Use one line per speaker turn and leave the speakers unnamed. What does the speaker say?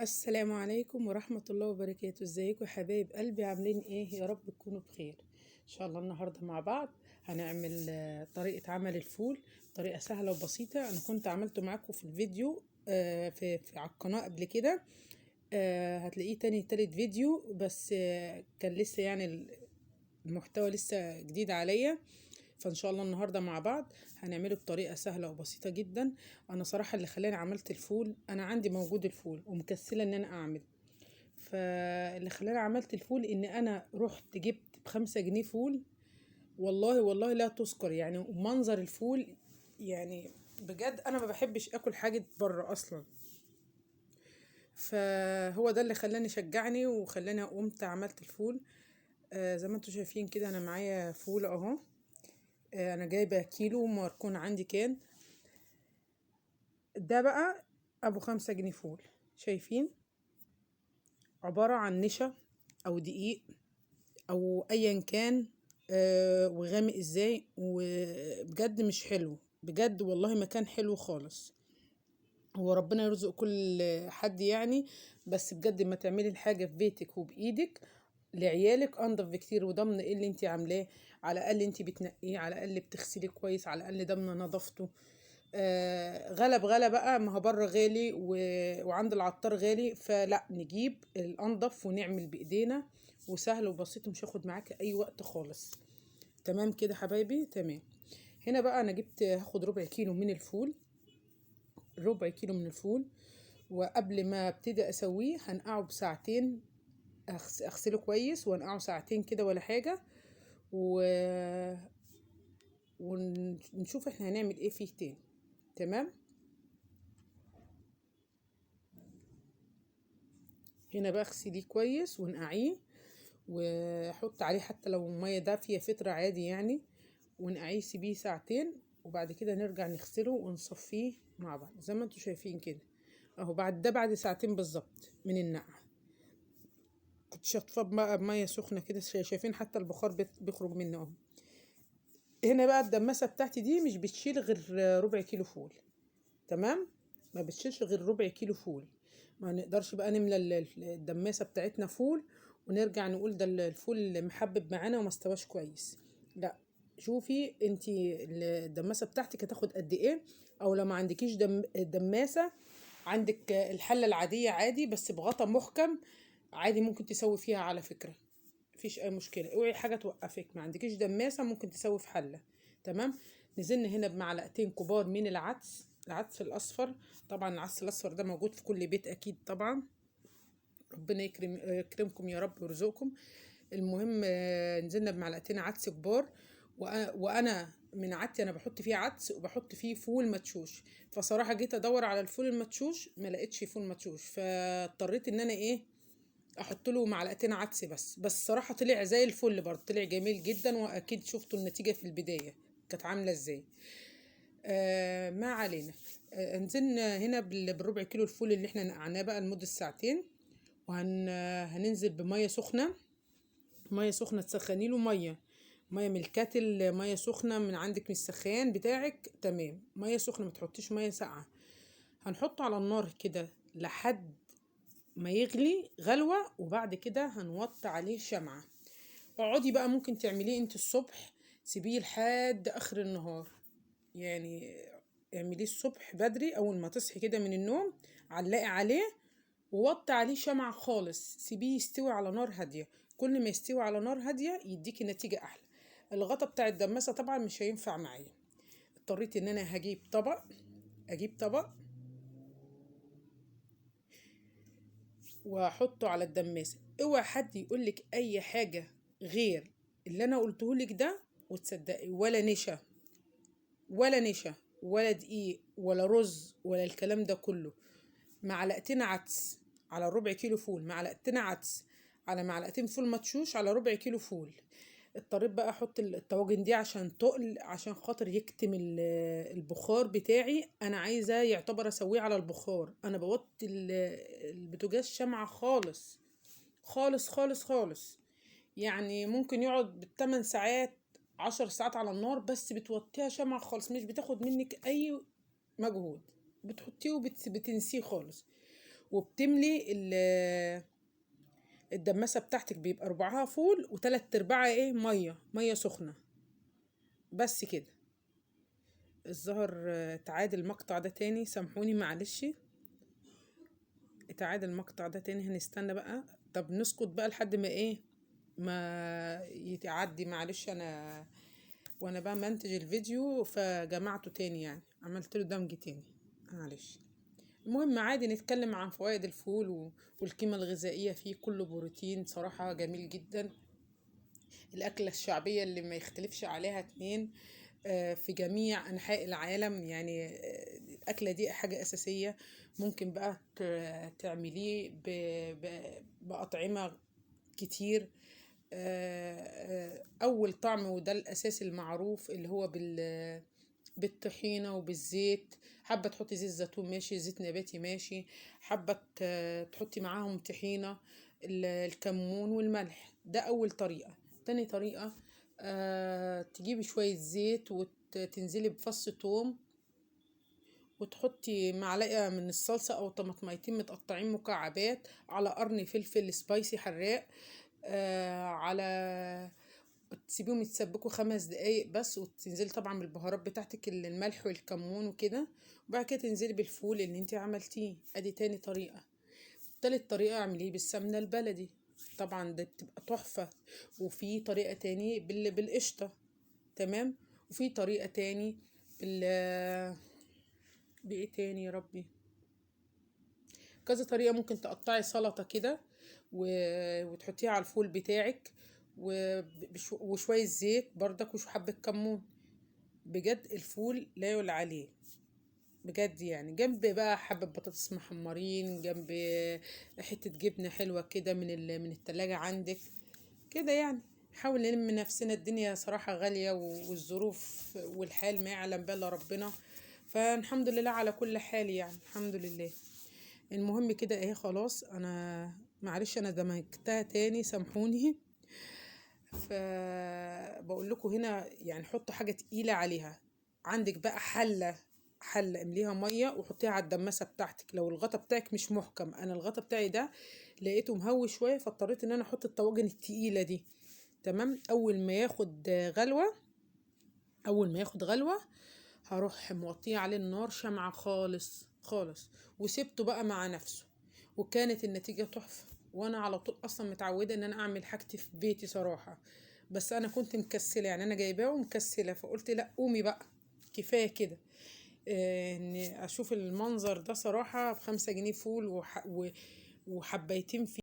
السلام عليكم ورحمة الله وبركاته. ازيكم يا حبايب قلبي؟ عاملين ايه؟ يا رب تكونوا بخير ان شاء الله. النهاردة مع بعض هنعمل طريقة عمل الفول، طريقة سهلة وبسيطة. انا كنت عملته معاكم في الفيديو في على القناة قبل كده، هتلاقيه تاني تالت فيديو، بس كان لسه يعني المحتوى لسه جديد عليا. فان شاء الله النهارده مع بعض هنعمله بطريقة سهلة وبسيطة جدا. انا صراحة اللي خلاني عملت الفول، انا عندي موجود الفول ومكسله ان انا اعمل، فاللي خلاني عملت الفول ان انا رحت جبت ب5 جنيه فول، والله والله لا تذكر يعني. ومنظر الفول يعني بجد انا ما بحبش اكل حاجة بره اصلا، فهو ده اللي خلاني شجعني وخلاني قمت عملت الفول. زي ما انتم شايفين كده انا معايا فول اهو، انا جايبه كيلو مركون عندي، كان ده بقى ابو 5 جنيه فول. شايفين عبارة عن نشا او دقيق او ايا كان، وغامق ازاي، وبجد مش حلو بجد والله، ما كان حلو خالص. هو ربنا يرزق كل حد يعني، بس بجد ما تعملي الحاجة في بيتك وبايدك لعيالك انضف بكتير، وضمن ايه اللي انت عاملاه، على الاقل انت بتنقيه، على الاقل بتغسليه كويس، على الاقل ضامنه نظافته. غلا بغلا بقى، ما هو بره غالي وعند العطار غالي، فلا نجيب الانضف ونعمل بايدينا، وسهل وبسيط ومش هياخد معاك اي وقت خالص. تمام كده حبايبي؟ تمام. هنا بقى انا جبت، هاخد ربع كيلو من الفول، ربع كيلو من الفول، وقبل ما ابتدي اسويه هنقعه بساعتين، اغسله كويس وانقعه ساعتين كده ولا حاجة، ونشوف احنا هنعمل ايه فيه تاني. تمام. هنا بقى اغسليه كويس ونقعيه، وحط عليه حتى لو مية دافيه فترة عادي يعني، ونقعيه سيبيه ساعتين، وبعد كده نرجع نغسله ونصفيه مع بعض زي ما انتم شايفين كده اهو. بعد ده بعد ساعتين بالظبط من النقع، كنت شطفاه بقى بميه سخنة كده، شايفين حتى البخار بيخرج منه اهو. هنا بقى الدماسه بتاعتي دي مش بتشيل غير ربع كيلو فول، تمام؟ ما بتشيلش غير ربع كيلو فول، ما نقدرش بقى نملى الدماسه بتاعتنا فول ونرجع نقول ده الفول محبب معانا وما استواش كويس. لا، شوفي انتي الدماسه بتاعتك هتاخد قد ايه، او لو ما عندكيش دماسه، عندك الحلة العادية عادي بس بغطا محكم عادي ممكن تسوي فيها على فكرة، مفيش اي مشكلة. اوعي حاجة توقفك، ما عندكيش دماسه ممكن تسوي في حله. تمام. نزلنا هنا بمعلقتين كبار من العدس، العدس الاصفر. طبعا العدس الاصفر ده موجود في كل بيت اكيد طبعا، ربنا يكرمكم يا رب ويرزقكم. المهم نزلنا بمعلقتين عدس كبار، وانا من عادتي انا بحط فيه عدس وبحط فيه فول مدشوش، فصراحة جيت ادور على الفول المدشوش ما لقيتش فول مدشوش، فاضطريت ان انا ايه احط له معلقتين عدس بس صراحة طلع زي الفل برضه، طلع جميل جدا، واكيد شفتوا النتيجة في البداية كانت عامله ازاي. ما علينا. نزلنا هنا بالربع كيلو الفول اللي احنا نقعناه بقى لمدة ساعتين، وهننزل بميه سخنة، مية سخنة تسخني له مية من الكاتل، مية سخنة من عندك من السخان بتاعك، تمام. مية سخنة، ما تحطيش مية ساقعه. هنحطه على النار كده لحد ما يغلي غلوه، وبعد كده هنوطي عليه شمعة. اقعدي بقى، ممكن تعمليه انت الصبح، سيبيه لحد اخر النهار يعني، اعمليه الصبح بدري اول ما تصحي كده من النوم، علقي عليه ووطي عليه شمعة خالص، سيبيه يستوي على نار هادية. كل ما يستوي على نار هادية يديكي نتيجة احلى. الغطا بتاع الدماسه طبعا مش هينفع معايا، اضطريت ان انا هجيب طبق، اجيب طبق واحطه على الدماسه. اوعى حد يقولك اي حاجة غير اللي انا قلتهولك ده وتصدقي، ولا نشا ولا نشا ولا دقيق ولا رز ولا الكلام ده كله. معلقتين عدس على ربع كيلو فول، معلقتين عدس على معلقتين فول مدشوش على ربع كيلو فول. اضطريت بقى احط الطواجن دي عشان تقل، عشان خاطر يكتم البخار بتاعي. انا عايزه يعتبر اسويه على البخار، انا بوطي البوتاجاز شمعة خالص خالص خالص خالص، يعني ممكن يقعد بال8 ساعات 10 ساعات على النار، بس بتوطيها شمعة خالص، مش بتاخد منك اي مجهود، بتحطيه وبتنسيه خالص. وبتملي الدماسه بتاعتك، بيبقى ربعها فول وتلات ارباعها ايه، مية، مية سخنة بس كده. الظهر اتعاد المقطع ده تاني، سامحوني معلش، اتعاد المقطع ده تاني. هنستنى بقى، طب نسكت بقى لحد ما ايه، ما يتعدي، معلش انا وانا بقى منتج الفيديو فجمعته تاني، يعني عملت له دمج تاني معلش. المهم عادي نتكلم عن فوائد الفول والقيمة الغذائية فيه، كله بروتين صراحة جميل جدا. الأكلة الشعبية اللي ما يختلفش عليها اتنين في جميع أنحاء العالم، يعني الأكلة دي حاجة أساسية. ممكن بقى تعمليه بأطعمة كتير. أول طعم وده الأساس المعروف اللي هو بالطحينة وبالزيت. حابة تحطي زيت زيتون ماشي، زيت نباتي ماشي، حابة تحطي معاهم طحينة، الكمون والملح. ده أول طريقة. تاني طريقة تجيبي شوية زيت وتنزلي بفص توم، وتحطي معلقة من الصلصة أو طماطميتين متقطعين مكعبات، على قرن فلفل سبايسي حراق، على تسيبيهم يتسبكوا 5 دقايق بس، وتنزلي طبعا بالبهارات بتاعتك الملح والكمون وكده، وبعد كده تنزلي بالفول اللي انت عملتيه. ادي تاني طريقة. تالت طريقة اعمليه بالسمنة البلدي، طبعا ده بتبقى تحفة. وفي طريقة تاني بالقشطة، تمام. وفي طريقة تاني بايه تاني يا ربي، كذا طريقة. ممكن تقطعي سلطة كده وتحطيها على الفول بتاعك، وشوية زيت بردك وحبة كمون. بجد الفول لا يعلى عليه بجد يعني. جنب بقى حبة بطاطس محمرين، جنب حتة جبنة حلوة كده من التلاجة عندك كده يعني. نحاول نلم نفسنا، الدنيا صراحة غالية والظروف والحال ما يعلم بها الا ربنا، فالحمد لله على كل حال يعني، الحمد لله. المهم كده اهي خلاص، انا معلش انا دمجتها تاني سامحوني. فبقول لكم هنا يعني حطوا حاجة تقيلة عليها. عندك بقى حلة امليها مية وحطيها على الدماسة بتاعتك لو الغطا بتاعك مش محكم. انا الغطا بتاعي ده لقيته مهوي شوية، فاضطريت ان انا احط الطواجن التقيلة دي، تمام. اول ما ياخد غلوة هروح موطيه عليه النار شمعة خالص خالص، وسبته بقى مع نفسه، وكانت النتيجة تحفة. وانا على طول اصلا متعودة ان انا اعمل حاجتي في بيتي صراحة، بس انا كنت مكسلة يعني، انا جايباه ومكسلة، فقلت لا قومي بقى كفاية كده. ان اشوف المنظر ده صراحة ب5 جنيه فول وحبيتين فيه.